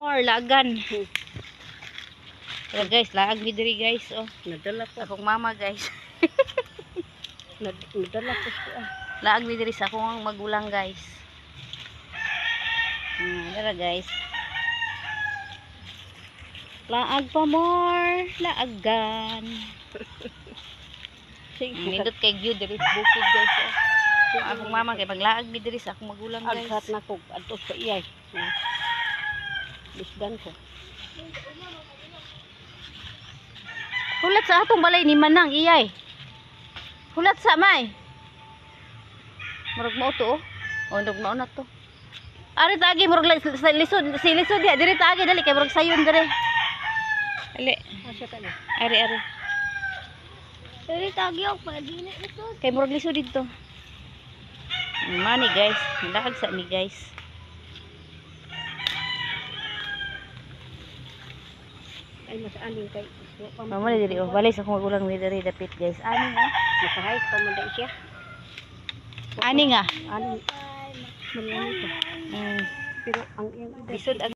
Or lagan. Pero guys, laag mi diri, guys, oh. Nadala ko. Akong mama, guys. Nadala ko siya. Laag mi diri sa akong magulang, guys. Dara, guys. Laag pa more, laagan. Sige. Nindot kay view diri sa bukid, guys. Oh. Akong mama kay maglaag mi diri sa akong magulang, guys. Aghat na ko adto sa iyay. Na. Bisdan ko. Hulat sa atong balay ni Manang iyay. Hulat sa may. Murag mao to, oh. Oh, murag mao na to. Ari tagi murag sa lisod, si lisod diha diri tagi dali kay murag sayon diri. Ali, Asa ka na? Ari ari. Dili tagi ako pala dili ito. Kay murag lisod didto. Mani, guys, laag sa mi, guys. Ay mas aning kay wa pa man- Mama ni diri, oh, balay sa akong magulang ni diri dapit, guys. Ani nga. Makahay pa man dai siya. Ani nga. Aning Marianita. Mm. Pero ang iyang edad Lisod ang